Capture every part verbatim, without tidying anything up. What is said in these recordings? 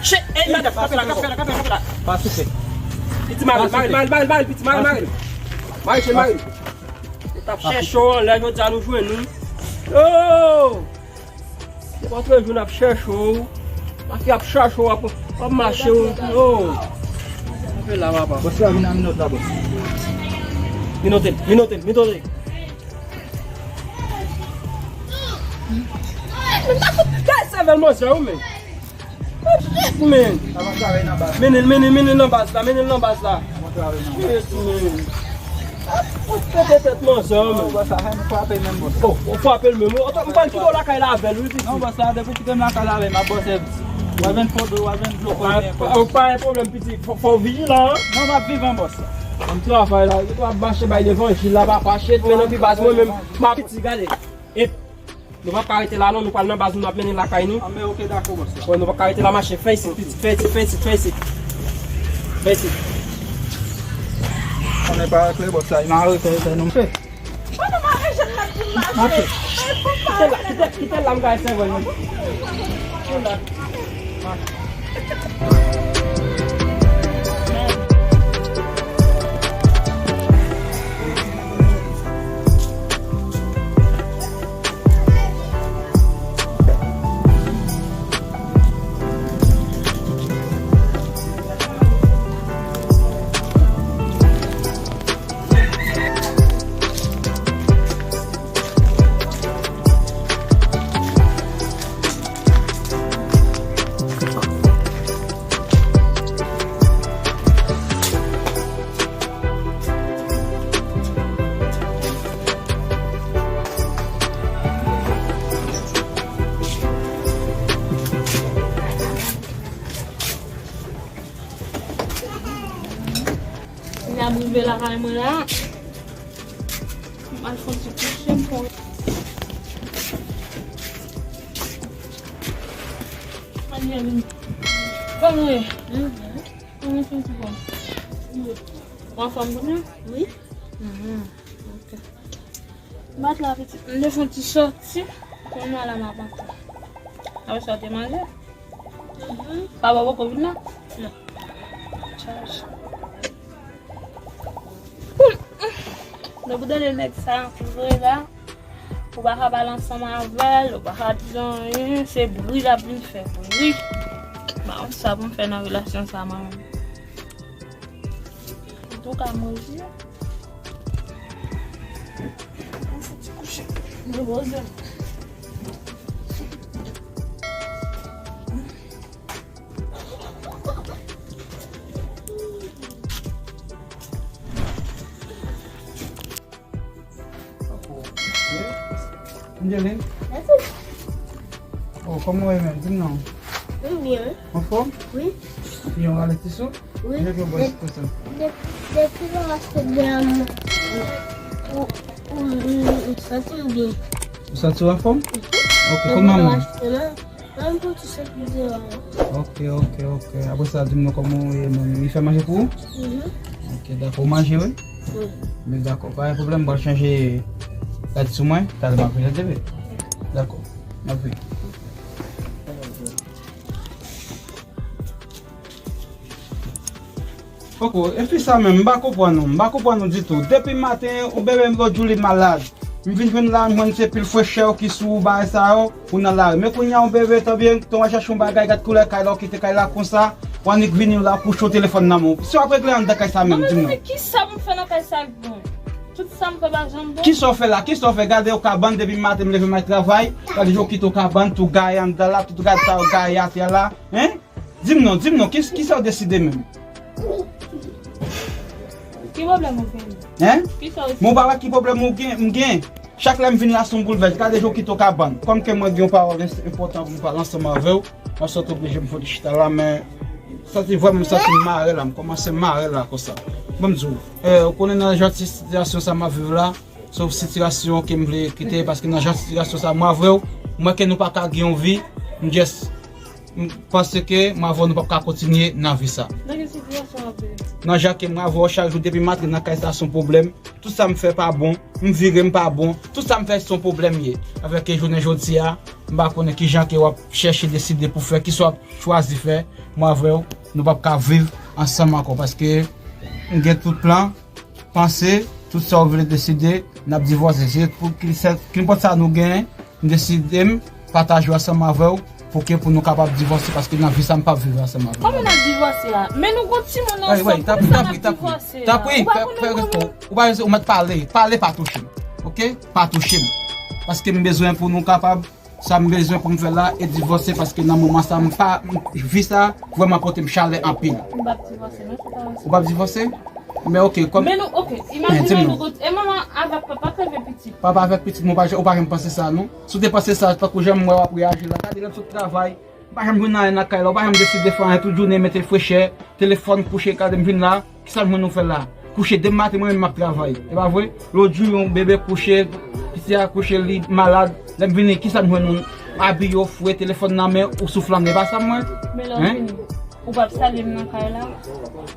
Che, ey, madanm, kanpe la, kanpe la, kanpe la, kanpe la. Pa souple. Piti, mare l, mare l, mare l, mare l, piti, mare l, mare l. Mare l, che, mare l. Nou t ap chèche w anlè, jodi a nou jwenn ou. Yo! Se pa tou jou n ap chèche w. Mafya ap chèche w, ap, ap mache w. Yo! Kanpe la, papa. Bòs la, vin a minòt la, bòs. Minote l, minote l, minote l. Gade sèvèl manzè yo, men. Men. Mennen l, mennen, mennen l nan baz la, mennen l nan baz la. Yes, men. Ou pete tèt manzè, men. Ou frape l menm. Ou, ou, m pral kite w lakay la avè l, wi, pitit. Non, bòs la, depi w kite m lakay la avè l, m ap bòse. W a jwenn foto, w a jwenn dlo. Pa, pa, pa gen pwoblèm, pitit. Fò, fò w vijilan, an. Non, m ap vivan, bòs. Banm travay la. Ou ap mache bay levanjil la, papa. Shit, men nan pi baz, mwen menm. M ap piti, gade. E, nou p ap ka rete la non, nou pral nan baz nou, n ap mennen l lakay nou. Anben, ok, dakò, bòs la. Bon, nou p ap ka rete la, mache. Fè isit, pitit, fè isit, fè isit, fè isit. Fè isit. Konnen pa klè, bòs la, mare, fè, fè nou fè. Mwen mare, jèn la di m mache. Mache. Kite l la, kite, kite l la, m ka eseye wè l. N ap rive lakay mwen la. M al fè yon ti kouche m pou. Ann vini. Kòman w ye? Kòman w ye, ti bò? Ou anfòm kounye a? Wi. Mhm. Ok. M pa t la pitit. M te fè yon ti sòti. Kounye a la m ap antre. Apre sa w te manje? Mhm. Papa poko vin la? Non. Chaj. Depi w tande nèg sa antre la, ou pa ka pale ansanm avè l, ou pa ka di l anyen, se bri l ap vin fè, bri. M pa konn sa pou m fè nan relasyon sa mwen menm. Antouka, mwen di. Mwen fouti kouche. Mwen poze m. Angeline? Mèsi. Oh, kòman w ye menm? Di m non. M byen, wi. Anfòm? Wi. Yon rale ti sou? Wi. Depi w bò sou kote. Depi lè w achte dèyè m, ou, ou, ou santi m byen. Ou santi w anfòm? Mhm. Ok, kòman manman? Mwen pou ti sot deyò. Ok, ok, ok. Apre sa, di m non kòman w ye menm. Li fè manje pou ou? Mhm. Ok, dakò. Ou manje, wi? Wi. Men dakò. Pa gen pwoblèm, m pral chanje rad sou mwen. Talè m ap vin, tande. Dakò. M ap vin. Poko, e fi sa menm, m pa konprann ou, m pa konprann ou ditou. Depi maten, ou bebe m lòt jou li malad. M vin jwenn la, m jwenn se pil frechè ki sou ou bagay sa yo, ou nan lari. Men kounye a, ou bebe, tanbyen, te w al chache yon bagay, gad koulè kay la, ou kite kay la konsa, ou annik vini la, kouche w telefòn nan men w. Si w ap regle anndan kay sa menm, di m non. Mwen menm, kisa pou m fè nan kay sa k bon? Tout sa m fè pa janm bon. Kisa w fè la? Kisa w fè? Gade yon kabann depi maten, m leve m al travay, gade jan w kite yon kabann, tou gaye anndan la, tout gad sa yo gaye atè la, hein? Di m non, di m non, ki, kisa w deside menm? Ki pwoblèm ou gen? Hein? Kisa w... Men w pa wè ki pwoblèm ou gen, m gen? Chak lè m vin la, se yon boulvès. Gade jan w kite yon kabann. Kòm ke mwen gen yon pawòl enpòtan pou m pale ansanm avè w, mwen sot oblije m fouti chita la, men santi vrèman m santi m mare la, m kòmanse mare la konsa. Ban m di w, eh, ou konnen nan jan ti sitiyasyon sa m ap viv la, se yon sitiyasyon ke m vle kite, paske nan jan sitiyasyon sa, mwen avè w, m wè ke nou pa ka gen yon vi, m just M panse ke mwen avè w nou p ap ka kontinye nan vi sa. Nan ki sitiyasyon w ap viv? Nan jan ke mwen avè w chak jou depi m antre nan kay sa se yon pwoblèm. Tout sa m fè pa bon. M vire m pa bon. Tout sa m fè se yon pwoblèm ye. Avèk ke jounen jodi a, m pa konnen ki jan ke w ap chèche deside pou fè, ki sa w ap chwazi fè. Mwen avè w, nou p ap ka viv ansanm ankò paske m gen tout plan. Panse, tout sa w vle deside, n ap divòse. Se pou ki, se, kinpòt sa nou genyen, m deside m pataje ansanm avè w pou ke pou nou kapab divòse paske nan vi sa m p ap viv ansanm avè w. Kòman n ap divòse a? Men nou gon timoun ansanm, poukisa n ap divòse a? Tanpri, fè respè w. Ou pa konnen kòman. Ou pa, ou mèt pale, pale pa touche m. Oke? Pa touche m. Paske m bezwen pou nou kapab Sa m bezwen pou m fè la e divòse paske nan moman sa m pa, m, vi sa vrèman pote m chalè anpil. Ou p ap divòse non, se pa ansanm. Ou p ap divòse? Men oke, kòm. Men nou, oke, imajine nou gon, e manman avèk papa k leve pitit. Papa avèk pitit, men ou pa, ou pa janm panse sa non. Si w te panse sa, tankou jan m wè w ap reyaji la, gade lè m sot travay, m pa janm jwenn anyen nan kay la, ou pa janm deside fè anyen, tout jounen mete frechè, telefòn kouche, gade m vin la, kisa m jwenn nou fè la? Kouche demen maten mwen menm m ap travay. E pa vre? Lòt jou yon bebe kouche, pitit la kouche li malad. Lè m vini, kisa m jwenn nou? Abiye w fre, telefòn nan men ou sou flann, e pa sa m wè? Men lè w vini, ou p ap salye m nan kay la?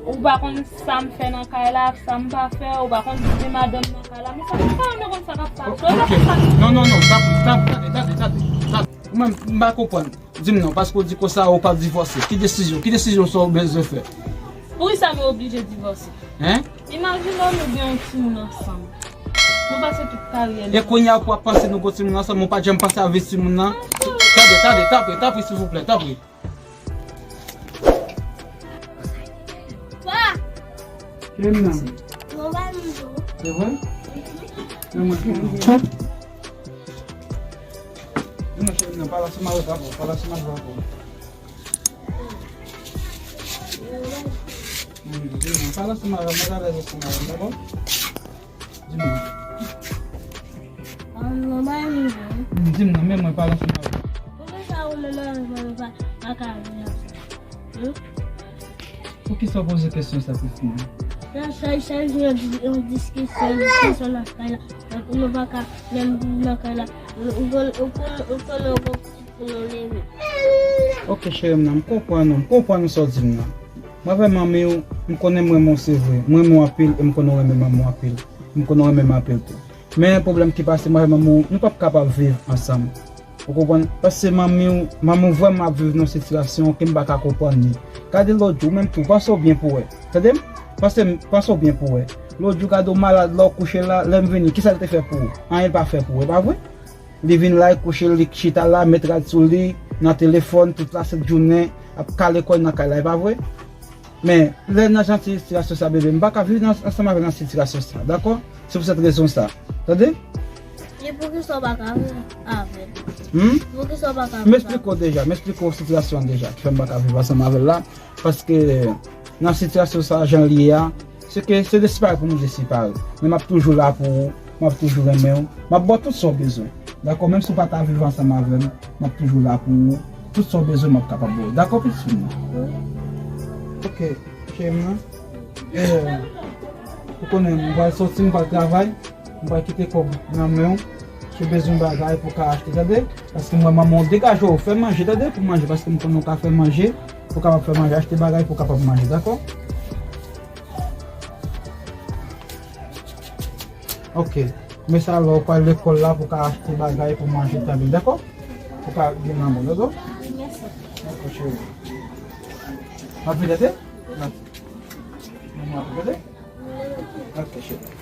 Ou pa konn sa m fè nan kay la, sa m pa fè, ou pa konn di madanm nan kay la, men sa m pa renmen konn sa k ap pase. Ou pa konn sa k ap pase. Non, non, non, tande, tande, tande, tande. Ou menm, m pa konprann. Di m non, paske w di konsa ou p ap divòse. Ki desizyon? Ki desizyon sa w bezwen fè? Poukisa nou oblije divòse? Hein? Imajine w nou gen yon timoun ansanm. Nou pase tout karyè nou. E kounye a ou ap panse nou gon timoun ansanm, ou pa t janm panse avèk timoun nan? Tande, tande, tanpri, tanpri, silvouplè, tanpri. Pa! Cheri m nan. Mwen pa menm tou. Se vre? Men mwen cheri m nan. Di mwen cheri m nan, pale ansanm avèk papa w, pale ansanm avèk papa w. Hmm, di mwen, pale ansanm avè m, mwen alèz ansanm avè m, dakò? Di mwen. Ah, mwen pa menm tou. Hmm, di m nan, men mwen pale ansanm avè m. Poukisa ou menm avèk mwen nou pa, pa ka viv ansanm? Hmm? Poukisa w poze kesyon sa, pitit mwen? Nan chak, chak jou yon di-, yon diskisyon, diskisyon nan kay la. Tankou nou pa ka menm viv nan kay la. Ou konn, ou konn, ou konnen yon bon pitit pou nou leve. Ok, cheri m nan, m konprann ou, m konprann ou sa w di m nan. Mwen avè manmi w, m konnen m renmen w, se vre. M renmen w anpil e m konnen w renmen manmi w anpil. M konnen w renmen m anpil tou. Men pwoblèm ki pase, mwen avè manmi w, nou p ap kapab viv ansanm. Ou konprann? Paske manmi w, manmi w vrèman ap viv nan yon sitiyasyon ke m pa ka konprann li. Gade lòt jou, ou menm tou, panse w byen pou wè. Tande m? Panse, panse w byen pou wè. Lòt jou, gade w malad la, w kouche la, lè m vini, kisa l te fè pou ou? Anyen l pa fè pou ou, e pa vre? Li vin la, li kouche, li chita la, met rad sou li, nan telefòn, tout lasent jounen, ap kale kò l nan kay la, e pa vre? Men, lè nan jan sitiyasyon sa, bebe, m pa ka viv nan, ansanm avè l nan sitiyasyon sa, dakò? Se pou sèt rezon sa. Tande? E poukisa w pa ka viv avè l? Hmm? Poukisa w pa ka viv avè l? M eksplike w deja, m eksplike w sitiyasyon an deja, ki fè m pa ka viv ansanm avè l la. Paske nan sitiyasyon sa, jan l ye a, se ke se de separe pou nou de separe. Men m ap toujou la pou ou, m ap toujou renmen w, m ap ba w tout sa w bezwen. Dakò? Menm si w pa ta viv ansanm avè m, m ap toujou la pou ou. Tout sa w bezwen, m ap kapab ba w. Dakò, pitit fi m nan? Wi. Ok, cheri m nan. E, ou konnen, m pral soti, m pral travay, m pral kite kòb nan men w. Si w bezwen bagay pou w ka achte, tande? Paske m wè manman w degaje w, fè manje, tande? Pou manje, paske m konnen w ka fè manje, pou w kapab fè manje, achte bagay pou w kapab manje, dakò? Ok. Men sa lè w pral lekòl la pou w ka achte bagay pou manje tanmen, dakò? Pou w ka gen nan men w, dakò? Dakò, cheri. W ap vin tande? Manman ap vin tande? Ok, cheri.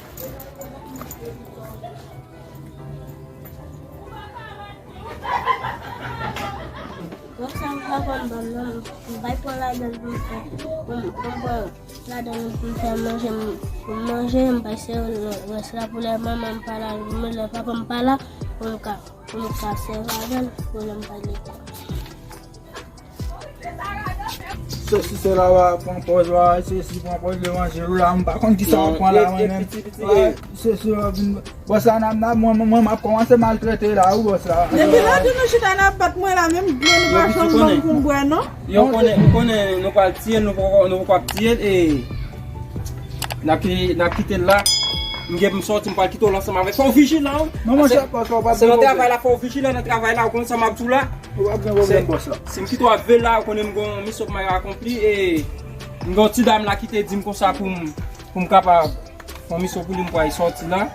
Donk sa m pa konn ban m nan, m bay pran ladan l pou m fè, pou m, pou m pran ladan l pou m fè manje, m, pou m manje, m bay sèl rès la pou lè manman m pa la, pou lè papa m pa la, pou m ka, pou m ka sèvi avè l, pou lè m pa lekòl. Sesi, sela, w a pran pòz, w a sesi, pran pòz, lè manje, w la, m pa konn kisa w pran la, mwen menm. Sesi, w a vin, bòs la, n ap, n ap, mwen, mwen, mwen, m ap kòmanse maltrete la, wi, bòs la. Depi lè nou chita n ap bat mwen la, menm dlo nou pa janm ban m pou m bwè, non. Yo konnen, nou konnen, nou pral tiye l, nou poko, nou poko ap tiye l, e n ap ki-, n ap kite l la. M gen pou m sòti, m pral kite w la ansanm avè l. Fò w vijilan, wi. Non, monchè, pòs la, w p ap gen pwoblèm. Se nan travay la, fò w vijilan nan travay la, ou konn sa m ap di w la. Ou p ap gen pwoblèm, bòs la. Si m kite w ap veye la, ou konnen m gen yon misyon pou m al akonpli, e m gen yon ti dam la ki te di m konsa pou m, pou m kapab fè yon misyon pou li, m pral sòti la.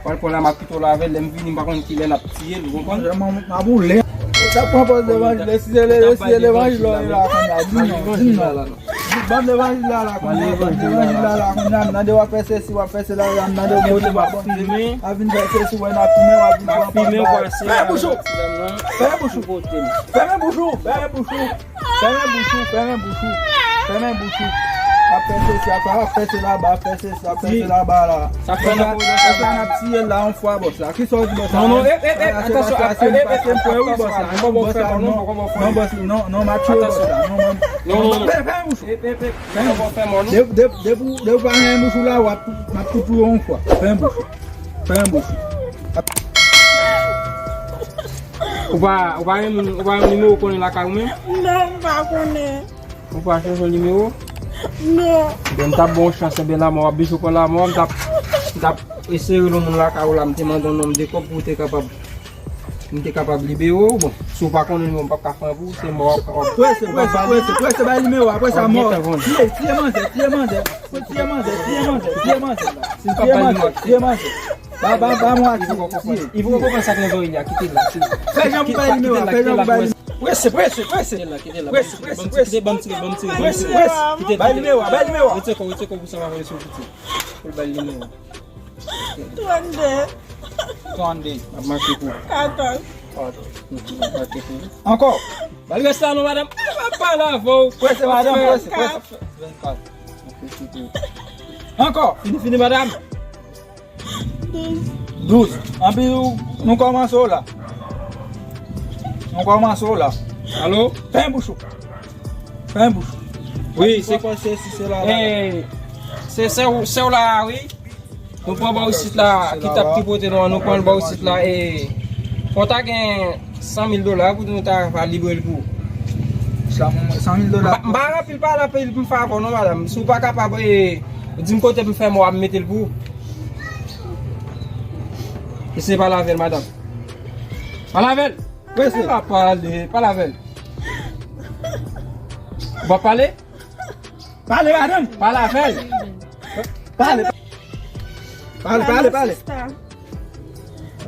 Pral pran la, m ap kite w la avè l, lè m vini, m pa konn kilè l ap tiye l, ou konprann? Mwen, mwen, m ap boule. Sa pran pòz levanjil, si se le, si se levanjil la, la, kounye a, di non, di non. Ban levanjil la, la, kounye a, ban levanjil la, la, kounye a, m tande w ap fè sesi, w ap fè sela, la, m tande w pote w ap vin fè sesi, w ap fimen, w ap vin pran pòz la. Fèmen bouch ou! Fèmen bouch ou! Fèmen bouch ou! Fèmen bouch ou! Fèmen bouch ou! Fèmen bouch ou! Fèmen bouch ou! Ap fè sesi, ap, ap fè sela, ap fè sesi, ap fè sela, la. Sa fè nan pwodaksion. Sa n ap tiye la yon fwa, bòs la. Kisa w di, bòs la? Non, non, e, e, e, atansyon, e, e, e, paske m kwè wi, bòs la. Non, bòs la, non, non, bòs la, non, non, m ap tiye, bòs la. Non, non, non. Fèmen bouch ou! Fèmen bouch ou! Depi, depi, depi, depi w pa fèmen bouch ou la, w ap, m ap tou touye w yon fwa. Fèmen bouch ou! Fèmen bouch ou! Ou pa, ou pa gen moun, ou pa gen nimewo w konnen lakay ou menm? Non, m pa konnen. Ou pa chanje nimewo? Non. Ebyen, m t ap ba w chans, ebyen, lanmò, w ap bezwen pran lanmò, m t ap, m t ap eseye rele yon moun lakay ou la, m te mande yon nonm de kòb pou w te kapab, m te kapab libere w. Bon, si w pa konnen nimewo, m p ap ka fè anyen pou ou, se mò w ap, w ap. Prese, prese, prese, prese, bay nimewo a, apre sa mò. Tiye, tiye manzè, tiye manzè. Tiye manzè, tiye manzè, tiye manzè. Tiye manzè, tiye manzè. Ba, ba, ba mwen a ti, tiye. Li poko konprann sa k nan zòrèy li a, kite l la, kite l la. Fè jan pou bay nimewo a, fè jan pou bay nimewo a. Prese, prese, prese. Kite l la, kite l la. Prese, prese, prese. Ban m tire, ban m tire, ban m tire, ban m tire. Prese, prese. Kite l, kite l. Bay nimewo a, bay nimewo a. Retire kò w, retire kò w pou sa pa vole sou piti. Pou l bay nimewo a. Trannde. Trannde. M ap mache pou. Katòz. Katòz. M ap mache pou. Ankò. Ba l rès la non, madanm. M ap pale avè w. Prese, madanm, prese, prese. Vennkat. Vennkat. Ankò. Fini, fini, madanm. Douz. Douz. Anpi nou kòmanse w la. Nou kòmanse w la. Alo? Fèmen bouch ou. Fèmen bouch ou. Wi, se, se, se w la, wi. Nou pran bò isit la, ki t ap tripote nou an, nou pran l bò isit la, e fò w ta gen san mil dola pou nou ta va libre l pou ou. San, san mil dola. M pa, m pa gen anpil pale, anpil pou m fè avè w non, madanm. Si w pa kapab, e, di m kote pou m fè mò a, m mete l pou ou. Eseye pale avè l, madanm. Pale avè l. Prese. Pa pale, pale avè l. Ou pa pale? Pale, madanm. Pale avè l. Pale. Pale, pale, pale.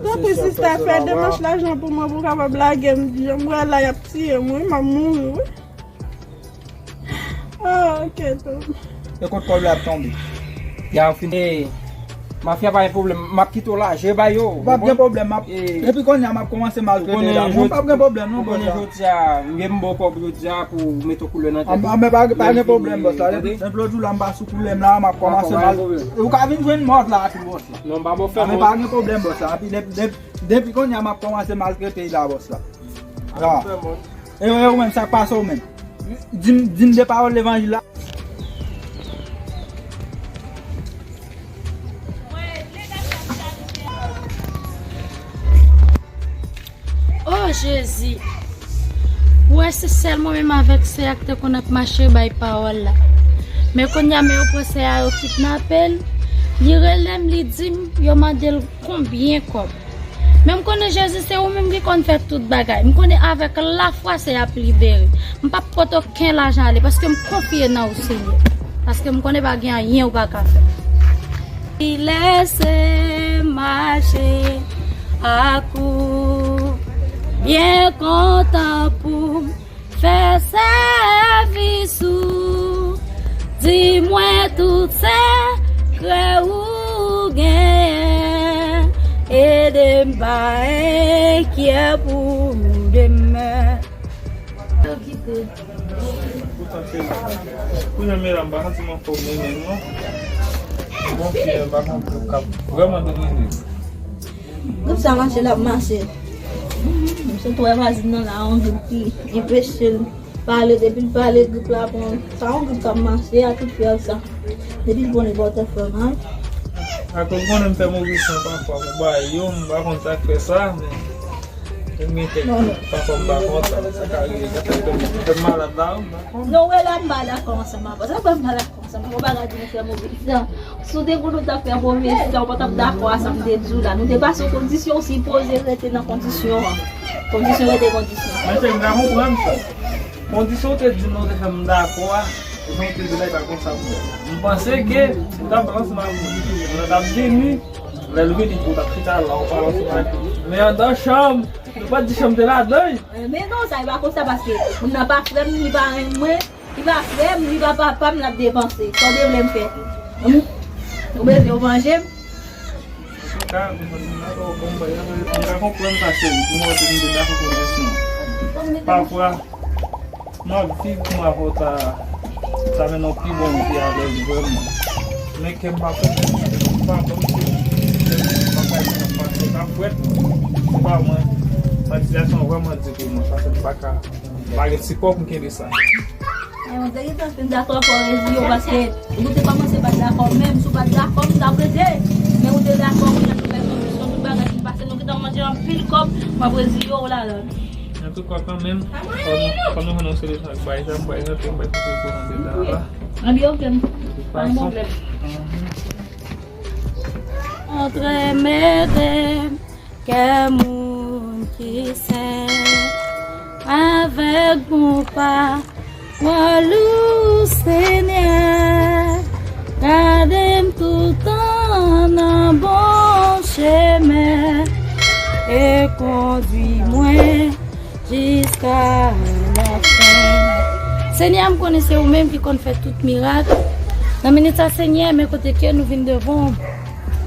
Tanpri, sista, fè demach lajan pou mwen pou w kapab lage m. Jan m wè la, y ap tiye m, wi, m ap mouri, wi. Ah, ok, tonton. E kot kòb la ap tonbe? Ya fin. E, mafya pa gen pwoblèm. M ap kite w la, je bay yo. Ou p ap gen pwoblèm, m ap, e, depi kounye a, m ap kòmanse maltrete la. Mwen p ap gen pwoblèm, non, bòs la. Jodi a, m gen m ba w kòb jodi a pou w mete koulè nan tèt ou. Anben, pa, pa gen pwoblèm, bòs la. Depi, depi lòt jou la, m pa sou koulè m la, m ap kòmanse mal. Ou ka vin jwenn mòd la, tou, bòs la. Non, m pa ba w fè mòd. Anben, pa gen pwoblèm, bòs la. Anpi depi, depi, depi kounye a, m ap kòmanse maltrete la, bòs la. Ah. E, e, ou menm, sa k pase w menm? Di m, di m de pawòl levanjil la. O Jezi! Ou wè, se sèl mwen menm avèk sè a k te konn ap mache bay pawòl la. Men kounye a, men yo pran sè a, yo kidnape l. Li rele m, li di m, yo mande l konbyen kòb. Men m konnen Jezi se ou menm ki konn fè tout bagay. M konnen avèk lafwa sè ap libere. M p ap pote okenn lajan ale paske m konfye nan ou, Senyè. Paske m konnen pa gen anyen ou pa ka fè. Li lèse mache ak ou, byen kontan pou m fè sèvis ou. Di mwen tout sekrè ou genyen. Ede m pa enkyè pou demen. Kounye a, medam, m pa santi m anfòm menm, non. Bon, fi a, m pa santi m kab vrèman domine. Grip sa mache, l ap mache. M sot wè vwazin nan la, yon grip ki enpeche l pale, depi l pale, grip la pran. Sa yon grip k ap mache a tout fè l sa. Depi l konnen bòtò fè mal. Akoz konnen m fè move san pafwa pou bay yo, m pa konn sa k fè sa, men Non, non. Pafwa m pa kontan, sa ka rive, sa fè m, fè m malad la, m pa kontan. Non, wè la, m pa dakò ansanm avè w. Sa fè m pa dakò ansanm avè w, bagay di nou fè move jan. Si w te konn nou t ap fè move jan, w pa t ap dakò a sa m te di w la. Nou te pase yon kondisyon, w sipoze rete nan kondisyon an. Kondisyon rete kondisyon. Men se m ka konprann sa. Kondisyon w te di m nan, w te fè m dakò a, jan w te di la, e pa konsa pou fè. M panse ke m t ap pale ansanm avè w. Lè w t ap vini, lè l vini, pou w t ap chita la, w pale ansanm avè l. Men andan chanm, nou pa t di chanm te ladan l. Men non, sa e pa konsa, paske moun nan pa frè m, li pa renmen mwen, li pa frè m, li pa papa m, l ap depanse. Sa w te vle m fè? Ou bezwen yo vanje m? Antouka, m ka konprann sa, cheri. Pou mwen, se m te dakò kondisyon. Pafwa, m ap viv pou m avè w ta, ta mennen yon pi bon vi avè m, vrèman. Men kè m pa kontan, m pa kontan, m pa kontan, m pa kontan, se pa mwen. Sa sitiyasyon an vrèman di pou mwen, paske m pa ka, m pa gen sipò pou m kenbe sa. Mwen te gentan fin dakò fò reziye w, paske ou te kòmanse pa t dakò menm. Si w pa t dakò, m t ap rete. Men ou te dakò, kounye a nou fè kondisyon, tout bagay fin pase, nou gentan manje anpil kòb, m ap reziye w la la. Antouka, kanmenm, fò nou, fò nou jwenn yon solisyon ak bagay sa, m pral rantre, m pral kite w nan deta la. Anben, ok, pa gen pwoblèm. Antre mete m kè moun ki sen avèk bon pa wòl ou, Senyè. Gade m toutan nan bon chemen e kondwi mwen jiska lafen. Senyè, m konnen se ou menm ki konn fè tout mirak. Nan minit sa, Senyè, men kote ke nou vin devan w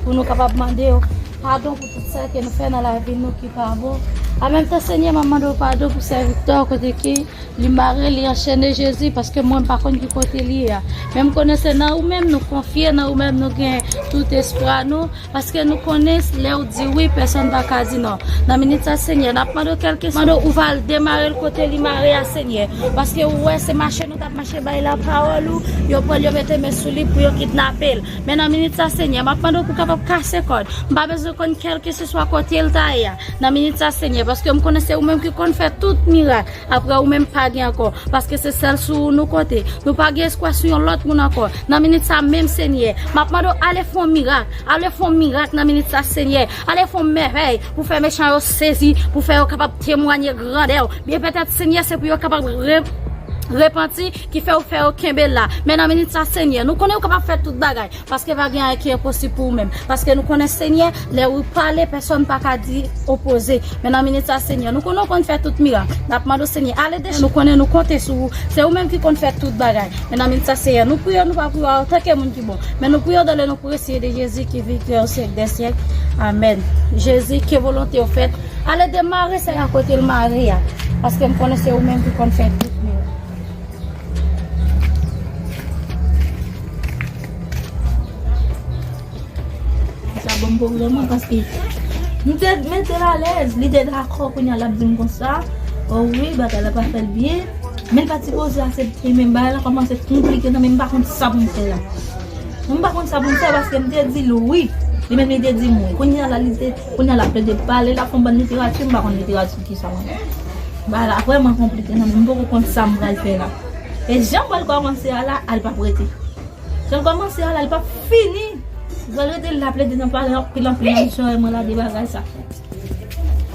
pou nou kapab mande w padon pou tout sa ke nou fè nan lavi nou ki pa bon. An menm tan, Senyè, m ap mande w padon pou sèvitè w kote ke li mare, li anchene, Jezi, paske mwen m pa konn ki kote li ye a. Men m konnen se nan ou menm nou konfye, nan ou menm nou gen tout espwa nou. Paske nou konnen lè w di wi, pèsonn pa ka di non. Nan minit sa, Senyè, n ap mande w kèlkeswa, mande w ou va al demare l kote li mare a, Senyè. Paske ou wè se mache nou t ap mache bay lapawòl ou, yo pran l, yo mete men sou li pou yo kidnape l. Men nan minit sa, Senyè, m ap mande w pou w kapab kase kòd. M pa bezwen konn kèlkeswa kote l ta ye a. Nan minit sa, Senyè, paske m konnen se ou menm ki konn fè tout mirak. Apre ou menm pa gen ankò, paske se sèl sou ou nou konte. Nou pa gen espwa sou yon lòt moun ankò. Nan minit sa menm, Senyè, m ap mande w ale fè yon mirak, ale fè yon mirak nan minit sa, Senyè. Ale fè yon mèvèy pou fè mechan yo sezi, pou fè yo kapab temwanye grandè w. Byen petèt, Senyè, se pou yo kapab re-, repanti ki fè w fè yo kenbe la. Men nan minit sa, Senyè, nou konnen ou kapab fè tout bagay. Paske pa gen anyen ki enposib pou ou menm. Paske nou konnen, Senyè, lè ou pale, pèsonn pa ka di opoze. Men nan minit sa, Senyè, nou konnen ou konn fè tout mirak. N ap mande w, Senyè, ale dèyè nou, konnen nou konte sou ou. Se ou menm ki konn fè tout bagay. Men nan minit sa, Senyè, nou priye w, nou pa priye w antanke moun ki bon. Men nou priye w dans le nom précieux de Jésus qui vit, qui est au siècle des siècles. Amèn. Jezi, ke volonte w fèt. Ale demare sa a kote l mare a. Paske m konnen se ou menm ki konn fè tout mirak. Sa ban m pwoblèm, wi, paske m te mete l alèz, li te dakò, kounye a l ap di m konsa, o wi, bagay la pa fè l byen, men l pa t sipoze aksepte, men bagay la kòmanse konplike nan men m, m pa konn sa pou m fè la. M pa konn sa pou m fè, paske m te di l wi, li menm li te di m wi. Kounye a la, li te, kounye a l ap plede pale, l ap fè yon bann literati, m pa konn literati ki sa mwen. Bagay la vrèman konplike nan men m, m poko konn sa m pral fè la. E jan m pral kòmanse a la, a l p ap rete. Jan l kòmanse a la, a l p ap fini. L pral rete la plede nan pale anpil, anpil nan misyon mwen la de bagay sa.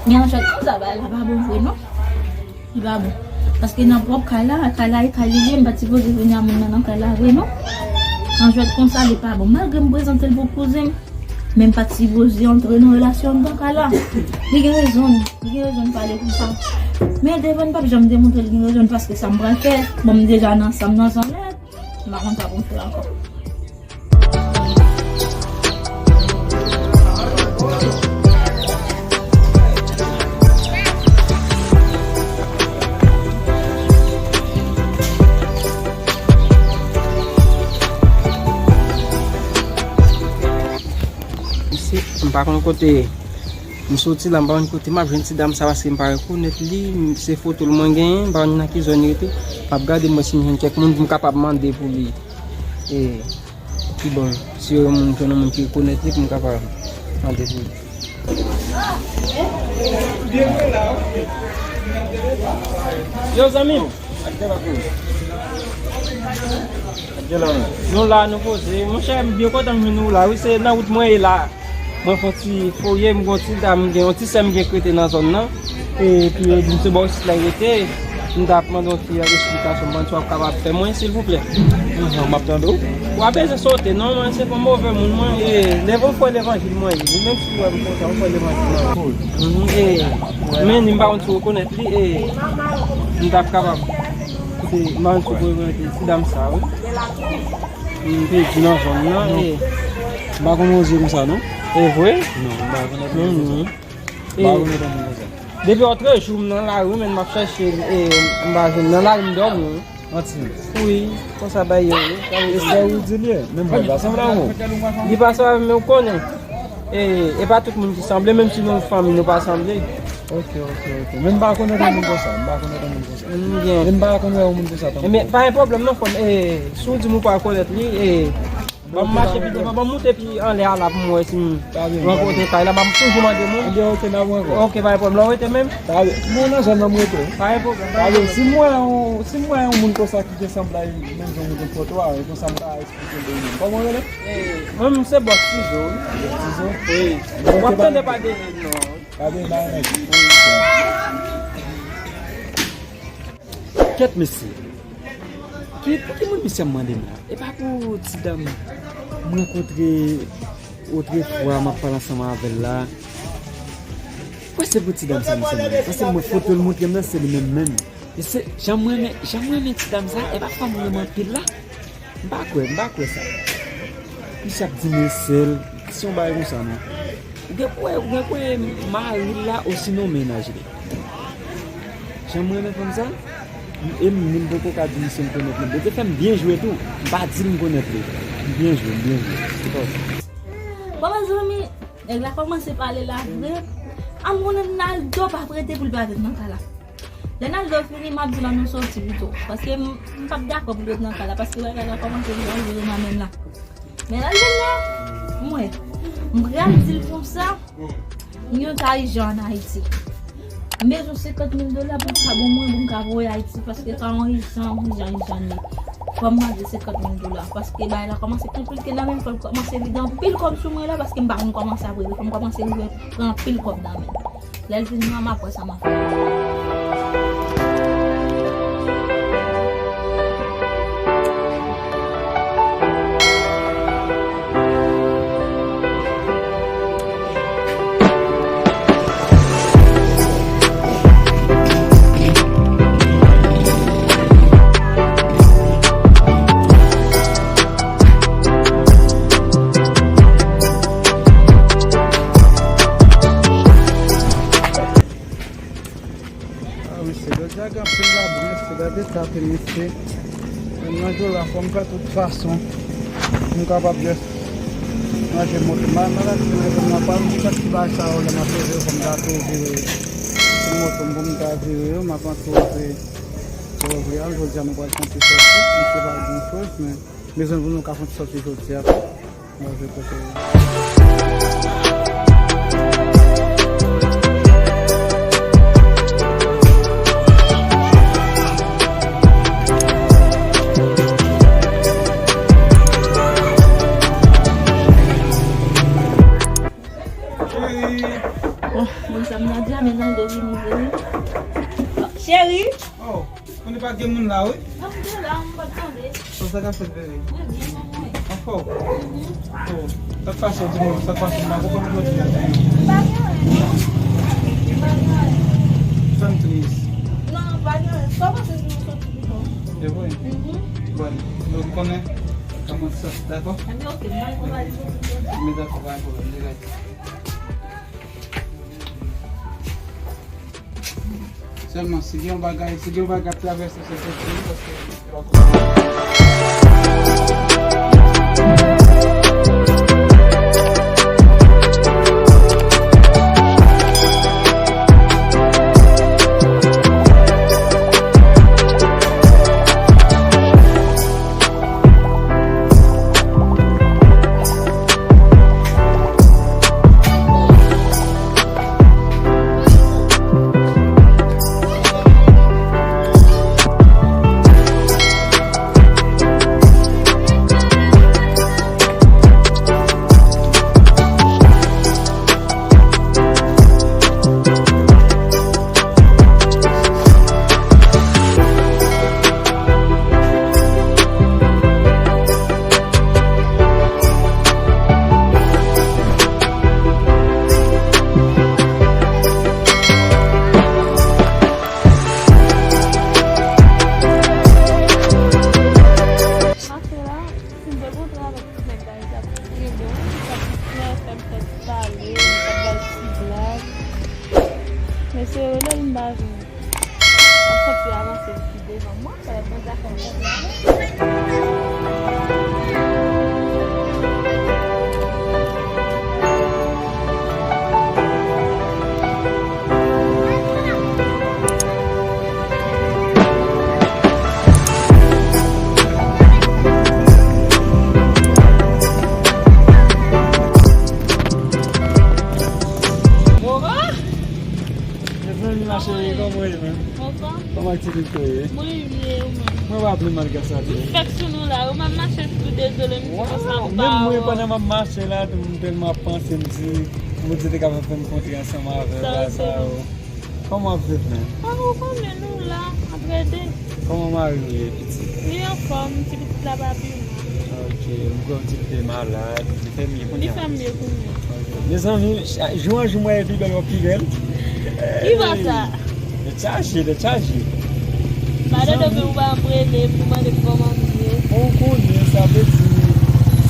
Men an fèt, konsa bagay la pa bon vre non. Li pa bon. Paske nan pwòp kay la, kay la e kay li ye, m pa t sipoze vini a moun nan nan kay la vre non. An jwèt konsa, li pa bon. Malgre m prezante l pou kouzen m, men m pa t sipoze antre nan relasyon anndan kay la. Li gen rezon l, li gen rezon l pale konsa. Men devan l p ap janm demontre l gen rezon l paske sa m pral fè, bon, m deja nan sa m nan zanlè, m pa konn sa pou m fè ankò. Isi, m pa konn kote m soti la, m pa konn kote m ap jwenn ti dam sa, paske m pa rekonèt li, m, se foto l mwen genyen, m pa konn nan ki zòn li rete. M ap gade, m wè si m jwenn kèk moun pou m kapab mande pou li. E, pi bon, si yon moun, jwenn yon moun ki rekonèt li, pou m kapab mande pou li. Yo, zanmi m. Nou la, nou poze. Monchè, m byen kontan m jwenn ou la. Wi, se nan wout mwen ye la. Mwen fè yon ti foye, m gen yon ti dam, m gen yon ti sè m gen k rete nan zòn nan. Epi yo di m se bò isit la l rete. M t ap mande yon ti esplikasyon, m pa konn si w ap kapab fè mwen, silvouplè. Anhan, m ap tande w. W ap bezwen sote, non, mwen se pa move moun, mwen, e, leve w fè levanjil mwen ye. Menm si w wè m konsa, w fè levanjil mwen. Cool. Mhm, e, men li m pa konn si w rekonèt li, e, m t ap kapab. Koute, m pa konn si w rekonèt li, ti dam sa, wi. M pèdi nan zòn nan, e. M pa konn yon zye konsa, non? E vre? Non, m pa konn yon moun konsa. Mhm. M pa konn yon moun konsa. Depi lòtrejou, m nan lari, men m ap chèche l, e, m pa jwenn l. Nan lari, m dòmi, wi. Anti. Wi, konsa bagay yo ye. E sè ou di l ye? Men mwen pa sanble avè w. Li pa sanble avè m, men ou konnen. E, e pa tout moun ki sanble, menm si nou fanmi, nou pa sanble. Ok, ok, ok. Men m pa konn yon moun konsa, m pa konn yon moun konsa. M gen. Men m pa konn yon moun konsa tankou. E men, pa gen pwoblèm non, frè m. E, si w di m ou pa konèt li, e, ban m mache pi devan, ban m moute pi anlè a la pou m wè si m rankontre kay la, m ap toujou mande moun. Ebyen, ok, n ap rankontre. Ok, pa gen pwoblèm. Lè w rete menm? Talè. Bon, nan zòn nan m rete. Pa gen pwoblèm, pa gen pwoblèm. Talè, si m wè yon, si m wè yon moun konsa ki gen sanblay menm jan m gen foto a, e konsa m ka eksplike l de menm. Kòman w rele? E, mwen, m se Bòs Tizo, wi. Tizo? Wi. W ap tande pa de non. Pa de non, nèg. Kèt mesye. Ki, pou ki moun misye ap mande m la? E pa pou ti dam mwen rankontre otrefwa, m ap pale ansanm avè l la. Kwè se pou ti dam sa misye mande m. Paske mwen foto l montre m nan, se li menm menm. E se, jan mwen renmen, jan mwen renmen ti dam sa, e pa fò m renmen anpil la. M pa kwè, m pa kwè sa. Misye ap di m e sè l, se yon bagay konsa non. Ou gen pou wè, ou gen pou wè mari l la osinon mennaj li. Jan m renmen fanm sa, e m, m poko ka di misye m konèt li. Bondye fè m byen jwe tou, m pa di l m konèt li. M byen jwe, m byen jwe. Se pa sa. Bon, mezanmi, nèg la kòmanse pale la vre. A m konnen Naldo p ap rete pou l pa vin nan kay la. Lè Naldo fini, m ap di l ann nou soti pito. Paske m, m p ap dakò pou l ret nan kay la, paske bagay la kòmanse vin danjere nan men l la. Men Naldo la, mwen, m pral di l konsa, m gen yon ka ijan ann Ayiti. M bezwen senkant mil dola pou m ka bon mwen, pou m ka voye Ayiti, paske ka yon ijan, ijan, ijan li. Fò m mande senkant mil dola, paske bagay la kòmanse konplike nan men m, fò l kòmanse vide anpil kòb sou mwen la, paske m pa konn kòman sa vre, fò m kòmanse vide pran anpil kòb nan men l. Lè l vin nan, m ap wè sa m ap fè. Ah, mesye, jodi a gen anpil labou, mesye. Gade sa, mesye. Nan jou la, fò m fè tout fason pou m kapab just ranje moto. Maladi nan zòn nan, pa m di kèk ti bagay sa yo, lè m ap leve, fò m ta tou vire sou moto m pou m ta vire yo, m ap antre. Jodi a, nou pral fè yon ti sòti, mesye, pa gran choz, men bezwen pou nou ka fè yon ti sòti jodi a. Move kote yo. Cheri. Oh, moun sa m nan di a, men nan do vini vre. Cheri. Oh. Konnen pa gen moun la, wi. Nan m te la, m pa t tande. Sa, sa k ap fèt, bebe? Mwen byen, mwen. Anfòm? Mhm. Oh, sa k pase, di mwen, sa k pase, m pa konprann jodi a. M pa gen anyen, non. M pa gen anyen. Sa m tris. Non, non, pa gen anyen. Sa w panse si nou soti pito? E vre? Mhm. Bon, nou konnen, kòman sa, dakò? Ebyen, oke, m pa gen anyen. Men dakò, pa gen pwoblèm, dirèk. Sèlman, si gen yon bagay, si gen yon bagay k ap travèse se tèt li, paske li pa konprann. Mwen byen, ou menm? Mwen pa pi mal ke sa tou. M fèk sou nou la, ou m ap mache tou, dezole, m di konsa m pa wè w. Menm mwen, pandan m ap mache la tou, m tèlman ap panse, m di, Bondye te kapab fè m kontre ansanm avè w, sa, sa, o. Kòman w ap viv menm? A, ou konnen nou la, ap rete. Kòman mari w ye, pitit? Li anfòm, ti pitit la pa pi mal. Ok, m kwè w di l te malad, li fè mye kounye a. Li fè mye kounye a. Ok. Mezanmi, jou an jou mwen pi bèl, w ap pi bèl. Ki bò sa? Tèt chaje, tèt chaje. Madan depi ou pa ap rele pou mande m kòman m ye. Ou konnen, sa vle di,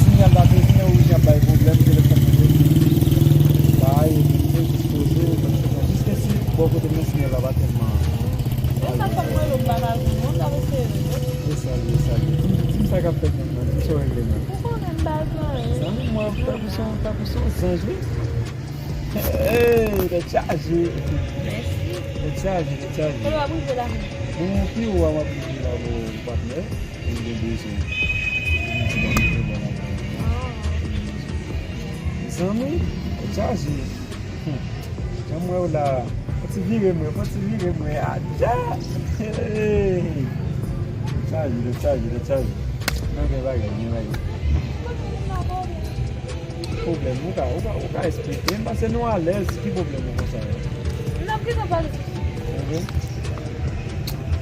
sinyal la te vin, ou jan bay pwoblèm, telefòn nan te vin. Sa ye, m te jis poze, paske jiskaske bò kote mwen sinyal la pa tèlman. E sa fè m rele w m pa ka jwenn ou, m t ap eseye rele w. E sa l ye, sa l ye. Di m, di m sa k ap fèt menm nan, di m sa w regle menm. Ou konnen m pa jwenn anyen. Zanmi mwen, tankou se yon, tankou se yon zanj, wi. Hey, tèt chaje. Mèsi. Tèt chaje, tèt chaje. Kote w ap rive la menm? Bon, pi ou a m ap rive la, bon, patnè. Mwen gen bezwen. Mwen gen bezwen. Zanmi, tèt chaje. Hmm. Jan m wè w la, fò ti vire mwen, fò ti vire mwen. Aja! Hey! Chaje, tèt chaje, tèt chaje. Nan gen bagay, gen bagay. Ki pwoblèm? Ou ka, ou ka, ou ka esplike m, paske nou alèz, ki pwoblèm ou konsa yo? N ap gentan pale. Mhm.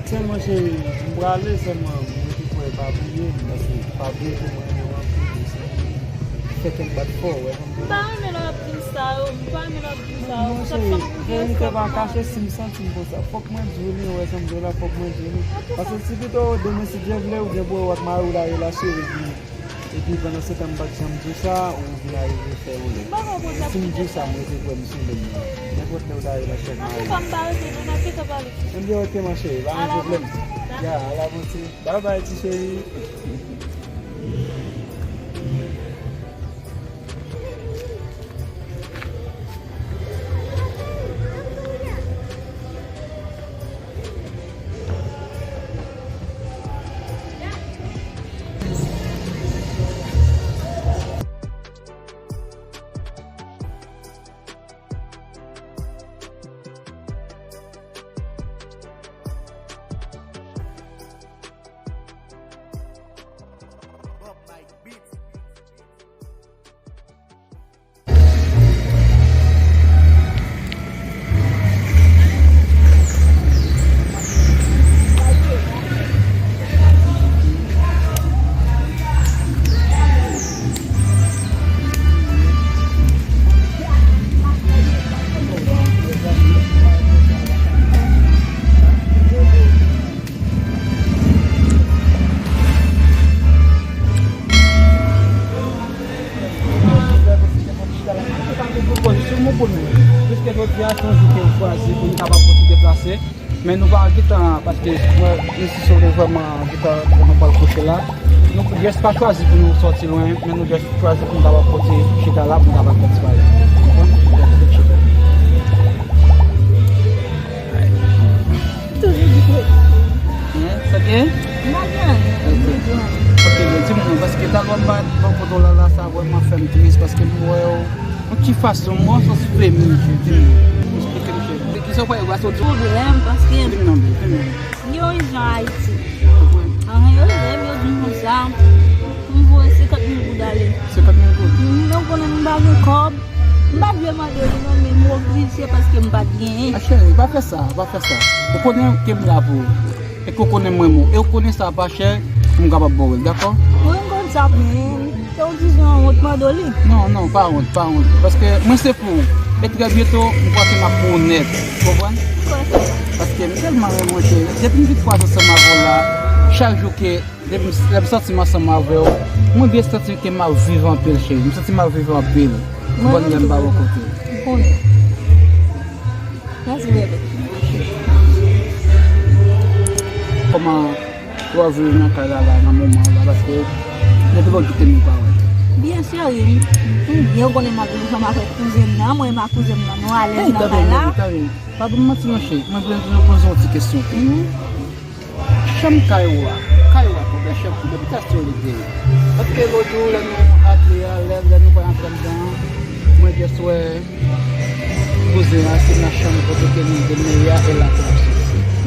Sèlman cheri, m prale, sèlman mwen te kwè pa bliye m, paske pa bliye ke mwen renmen w anpil, wi, se fè kè m bat fò, wè, m pa renmen lè w ap di m sa yo, m pa renmen lè w ap di m sa yo. Non, cheri, verite pa kache, si m santi m konsa, fòk mwen di w li, ou wè jan m di w la, fòk mwen di w li. Paske si pito demen, si Dye vle, oubyen pou w ak mari w la relache, epi Epi pandan se tan m pa t janm di w sa, ou vin arive fè yon lè. Si m di w sa, m rete kwè m sou menm nan. Nenpòt lè ou ta rive ak chèf mari. Antoulèka, m pa rete non, n ap gentan pale. Ebyen, oke, ma chérie, pa gen pwoblèm. Ya, alabonte. Bye bye, ti cheri. Jiska jodi a, se yon jou ke nou chwazi pou nou kapab pwofite deplase. Men nou pa gentan, paske mwen, nou si sou vrèman gentan, nou pral kouche la. Nou jis pa chwazi pou nou sòti lwen, men nou jis chwazi pou nou kapab pwofite chita la, pou nou kapab fè ti bagay. Ou konprann? Toujou di kwè. Hein, sa gen? M pa gen anyen. Ok. Ok, men di m non, paske talè m pa t bò kote w la, la, sa vrèman fè m tris, paske m wè w yon ti fason, m wè w sans femi, di m non. Esplike m, cheri. Kisa w kwè yo va soti? Pwoblèm, paske di m non, di m non. Yo rive an Ayiti. Anhan, yo rive, yo di m konsa, pou m voye senkant mil goud ale. Senkant mil goud? Wi, men w konnen m pa gen kòb. M pa t vle mande w li non, men m oblije paske m pa t genyen. A cheri, pa fè sa, pa fè sa. Ou konnen ke m la pou ou. E ke w konnen mwen renmen w. E w konnen sa pa chè, pou m kapab ba w l, dakò? Mwen m konn sa byen. Se yon dizon wont mande w li. Non, non, pa wont, pa wont. Paske mwen se pou ou. E trè byento, m panse m ap pou ou nèt. Ou konprann? Paske m tèlman renmen w, cheri. Depi m vin kwaze ansanm avè w la, chak jou ke Depi m, lè m santi m ansanm avè w, mwen byen santi ke m ap viv anpil, cheri. M santi m ap viv anpil. Mwen menm tou. Bòn lè m pa bò kote. M konnen. Mèsi, bebe. Kòman w ap viv nan kay la, la, nan moman la? Paske depi lòt jou ke nou pa wè. Byen, cheri. M, m byen, ou konnen m ap viv ansanm avèk kouzen m nan. Mwen ak kouzen m nan, nou alèz nan kay la. Hey, tande, tande. Pa ban m manti non, cheri. Mwen vle poze yon ti kesyon pou ou. Mhm. Chanm kay ou a, kay ou a konbyen chanm, konbyen bitasyon li genyen? Paske lòt jou, lè nou antre a, lè, lè nou pral antre anndan an, mwen just wè kouzen an se nan chanm kote ke li demere a, e la ke l ap soti.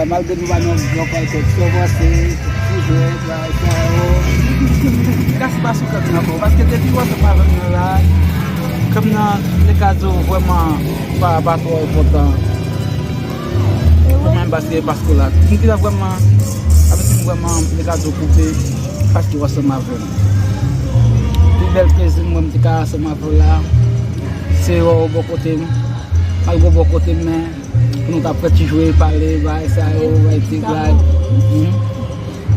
la, malgre nou pa nan bon kay tèt, sou avanse, ti jwèt, bagay sa yo. Gras pa sou kè m nan ankò, paske depi w ansanm avè m nan la, kè m nan te ka di w vrèman pa, pa twò enpòtan. Kòman m pase paske la. M ki la vrèman, avèk m vrèman, m te ka di w koupe, paske w ansanm avè m. Pi bèl plezi m, mwen, m te ka ansanm avè w la, se wè w bò kote m, malgre w bò kote m, men, pou nou t ap fè ti jwe, pale, bay sa yo, bay ti blag.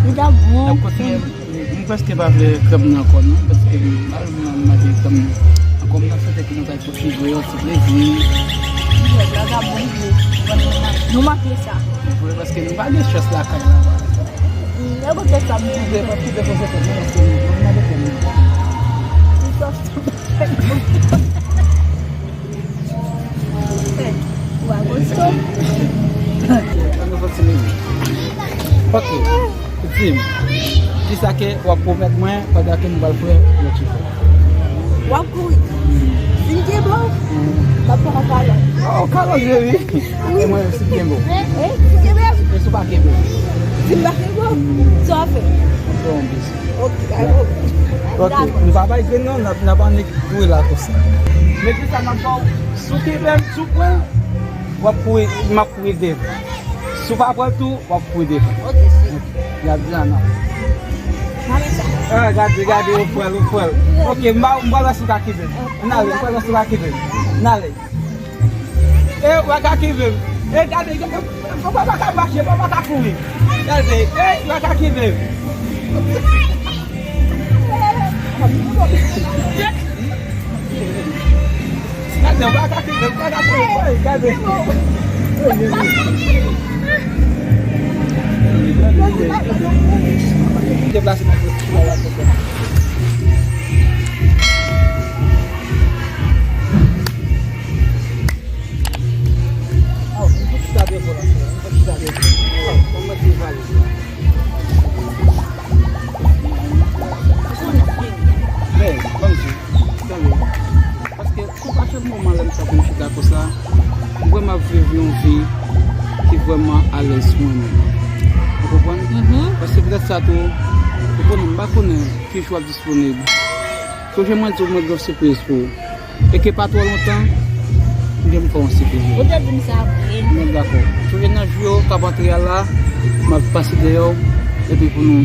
Li t ap bon. N ap kontinye. M prèske pa vle krèm nan ankò, non, paske m pa vle m manje krèm nan. Ankò, m nan swete ke nou ta fè ti jwe, yon ti plezi. Ti jwèt la, t ap bon vre. Nou manke sa. Vre, paske nou pa gen chans lakay la. Nan kote sa m twouve, mwen twouve konsa fè mwen, mwen mande krèm nan. Ti sòs. Hey, ou a Boston? Ann fè ti minit. Ok. Di m, kisa ke w ap pwomèt mwen pandan ke nou pral fè yon ti fè? W ap kouri. Si m kenbe w, m ap fè w kalòt. Oh, kalòt, cheri. Wi. E mwen, si m kenbe w? Eh, si m kenbe w? E si w pa kenbe w? Si m pa kenbe w, sa w ap fè? M fè yon bis. Ok, dakò. Ok, nou pa bay grenn non, n ap, n ap annik kouri la konsa. Men kisa m ap ba w, si w kenbe m, si w pran, w ap kouri, m ap kouri devan. Si w pa pran l tou, w ap kouri devan. Ok, cheri. Y ap di la non. Mami sa. Ah, gade, gade, ou pran l, ou pran l. Ok, m ba, m ba w si w ka kenbe m. N ale, m pran l si w ka kenbe m. N ale. E, w pa ka kenbe m. E, gade, gade, w pa ka mache, w pa ka kouri. Gade, e, w pa ka kenbe m. Gade, w pa ka kenbe m, w pa ka kenbe m. Gade. Deplase nan pòt la, la, la. Aw, mwen fouti sa devan la, mwen fouti sa devan. Aw, mwen mete valiz la. Men, ban m di, tande. Paske se pa chak moman lè m santi m chita konsa, m vrèman ap viv yon vi ki vrèman alèz pou mwen menm. Ou konprann? Mhm. Paske petèt sa tou, ou konnen, m pa konnen ki jou w ap disponib. Sonje mwen di w mwen gen yon sipriz pou ou. E ke pa twò lontan, m gen pou fè yon sipriz. Ou te di m sa vre. Mwen dakò. Sonje nan jou yo k ap antre a la, m ap pase dèyè w, epi pou nou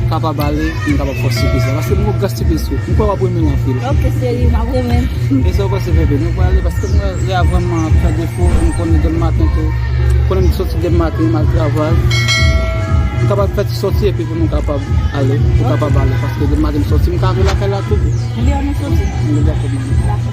kapab ale, pou nou kapab fè yon sipriz la. Paske m gen yon gran sipriz tou. M kwè w ap renmen l anpil. Ok, cheri, m ap renmen l. E sa w panse, bebe? Nou prale, paske m wè lè a vrèman ap fè defo, m konnen demen maten tou. Konnen m soti demen maten, m al travay. M kapab fè ti sòti epi pou nou kapab ale, pou kapab ale. Paske demen maten m sòti, m ka rive lakay la tou. Kilè nou soti? Mwen dakò, mwen. Dakò.